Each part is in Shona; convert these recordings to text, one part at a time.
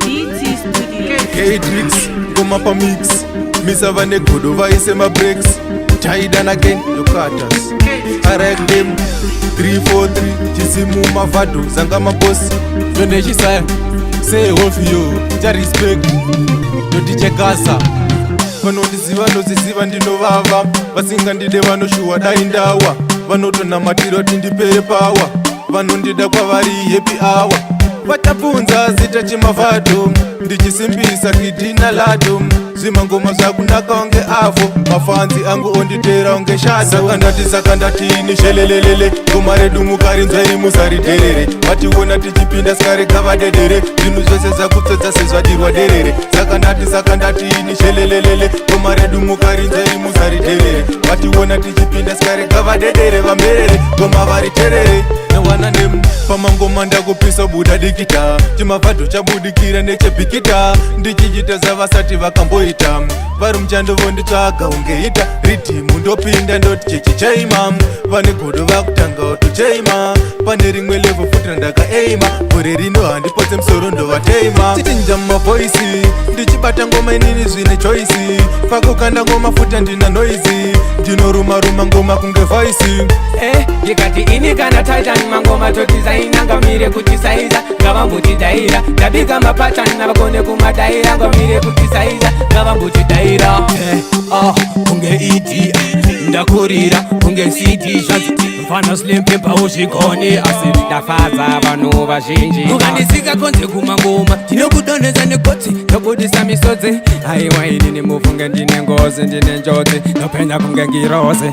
BT Studio. K-Tricks, ngoma pa mix. Misa vane godo vaise ma breaks. Tied again, yo cutters. I like them. 3 4 3 chisimu mavhadho zanga mabosi Ndonechisaya sehofiyo charespect ndotichekasa. Vanondiziva ndoziziva ndinovava, vasingandide vanoshuwa dai ndawa, vanotonamatira kuti ndipere pawa, vanondida kwavari happy hour, vachabvunza zita chimavhadho, ndichisimbisa kidhina lado, zvimangoma zvakunaka unge avo mafanzi angu onditera unge shadow. Saka ndati, saka ndatini shelelelele, ngoma redu mukarinzwai musaridherere, vationa tichipinda sikarega vadedere, zvinhu zvese zvakutsvedza sezvadirwa derere. Saka ndati, saka ndatini shelelelele, ngoma redu mukarinzwai musaridherere, vationa tichipinda sikarega vadedere, vamherere ngoma variterere newana nem pamangoma ndakupisa buda dikita, chimavhadho chabudikira nechebhikita, ndichichita zavasati vakamboita, vari muchando vonditsvaga ungeita riddim, ndopinda ndoti chechicheima, vane godo vakutanga kutocheima, pane rimwe level futi randakaeima, gore rino handipotse musoro ndovateima, chichinja mumavoice, ndichibata ngoma inini zvine choice, pakukanda ngoma futi handina noise, ndinoruma-ruma ngoma kunge vice. Ndikati ini kana titan mangoma totizaina, ngamire kutisaiza, ngavambotidaira, ndabika mapatani navakone kumadaira, ngamire kutisaiza, ngavambotidaira. Ah, kunge ed ndakurira kunge cd, zvanzi mfana Slim Pimpa uzvigone, asi ndafadza vanhu vazhinji. Ukandisika konze kumangoma ndinokudonhedza negotsi, ndobudisa misodzi, aiwa inini mufunge ndine ngozi, ndine njodzi, ndopenya kunge ngirozi.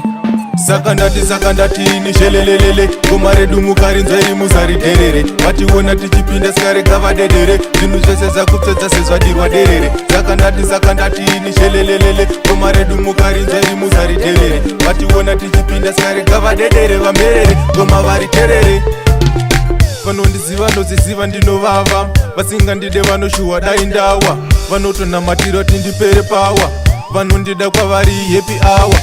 Saka ndati, saka ndatini shelelelele, ngoma redu mukarinzwai musaridherere, vationa tichipinda sikarega vadedere, zvinhu zvese zvakutsvedza sezvadirwa derere. Saka ndati, saka ndatini shelelelele, ngoma redu mukarinzwai musaridherere, vationa tichipinda sikarega vadedere, vamherere ngoma variterere. Vanondiziva ndoziziva ndinovava, vasingandide vanoshuwa dai ndawa, vanotonamatira kuti ndipere pawa, vanondida kwavari happy hour,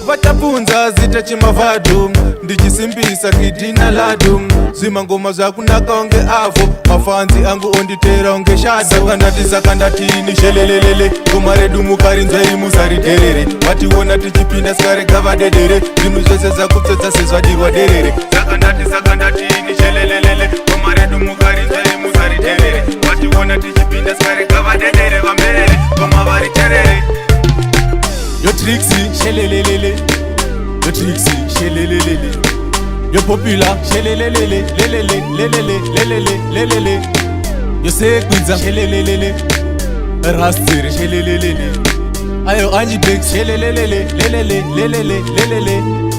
vachabvunza zita chimavhadho, ndichisimbisa kidhina lado, zvimangoma zvakunaka unge avo mafanzi angu onditera unge shadow. Saka ndati, saka ndatini shelelelele, ngoma redu mukarinzwai musaridherere, vationa tichipinda sikarega vadedere, zvinhu zvese zvakutsvedza sezvadirwa derere. Saka ndati, saka ndatini shelelelele, ngoma redu mukarinzwai musaridherere, vationa tichipinda sikarega vadedere, vamherere ngoma variterere. Yo Trixie, shelelelele. Yo Trixie, shelelelele. Yo Popular, shelelelele, lelele, lelele, lelele, lelele. Yo Sequinza, shelelelele. Rastiri, shelelelele. Ayo Angie Biggs, shelelelele, lelele, lelele, lelele.